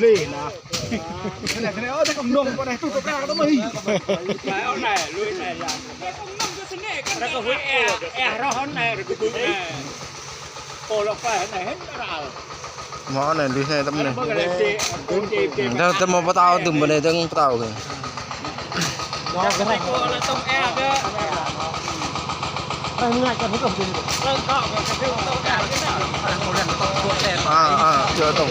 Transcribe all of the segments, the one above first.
ເລນະ. ແຕ່ກຳນົງບໍ່ໄດ້ ຕູ້ຕົກແອກກໍຕ້ອງມີ ໄປເອົາແນ່ ລຸຍແນ່ ແລ້ວກໍຫຸ້ຍແອ ແອຮ້ອນແນ່ ໂອ້ ລອກໄປຫັ້ນນະ ເຫັນລາວ ໝໍນັ້ນດີແທ້ຕຳນີ້ ເບິ່ງແລ້ວເຈ ເບິ່ງເຈ ເຈ ອືມ ແຕ່ ແຕ່ໝໍປະຕາວຕື່ມບໍ່ໄດ້ເຖິງປະຕາວເລີຍ. ອ່າ ອ່າ ເຈີຕົງ.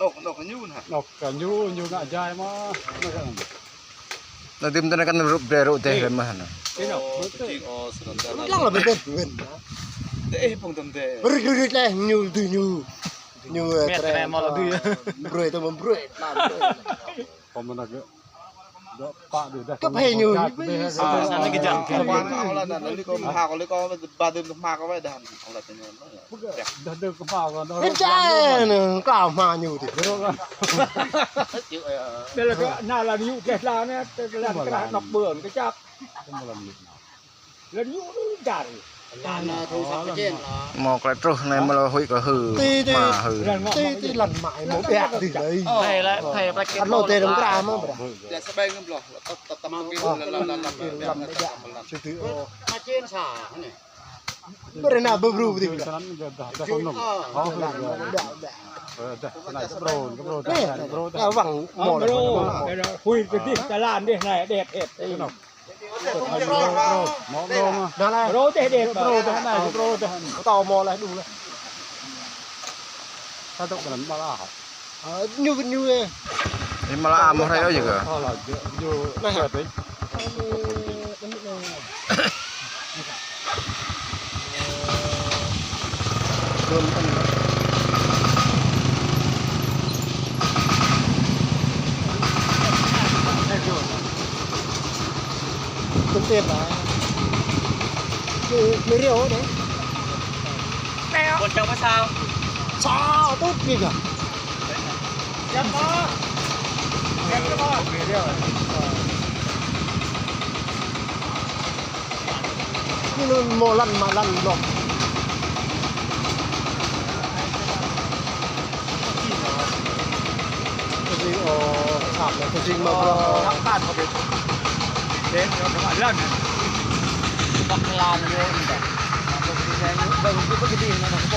Nok, nok ka ñu na. Nok ka ñu, ñu ngak jai ma. Nok ka. Na dim tana kan rup de rup de le ma na. Ino. Lang la bebet ben. De eh pung tam de. Rik rik le ñu du ñu. Ñu tre ma la du. Broi to broi. Pom na ge. Ka phai ñu. Sa na ki jang. Dah dah ke mau kan. Dah dah ke mau kan. Dah dah ke mau kan. Dah lah ke na la ñu ke la ne, la ke nok bơng ke jak. La ñu jar. ມອກແລະໂຕໃນມະລະຫຸຍກໍຫື ມາຫື ຕີຕີລັນໝາຍໝົດແບກດີເລີຍ ໃຫ້ລະໃຫ້ປະເກັດ ອັນໂລເຕດຳກຣາມາບໍ່ໄດ້ ແລະສະແບງນຳຫຼໍ ຕະຕະມາກິນລະລະລະລະ ມາເຈນສານີ້ ບໍ່ໄດ້ນາເບິ່ງຮູບຕິ ສະນັ້ນກໍດາດາຄົນໜຶ່ງ ເອີ ດາສະໄນໂດຣນ ໂດຣນ ໂດຣນ ລະວັງໝໍ ຄຸຍກັນຕິ ຕະຫຼານເດ້ ນາຍແດດເຮັດ ໂຣເດເດໂຣເດໂຣເດ ຕໍ່ໝໍລະດູລະ ຖ້າຕົກນັ້ນມາລາ ເອີ ຢູ່ຢູ່ເອ ນີ້ມາລາມາໃຫ້ເອົາຢູ່ກະ ນະ Tôm tết là. Mì, mì rượu đấy. Còn chồng có sao? Sao tốt gì cả. Chăm có. Chăm có. Mì rượu. Ini mau lan malan dong. ໂຕຈິງ ໂອ້ ສາມແລ້ວ ໂຕຈິງມາ ທາງການເຂົາເປັນເດ້ ເຂົາເວົ້າເລື່ອງບັກລານເດ້ ເບິ່ງຢູ່ປະກະຕິນະ ໂຕ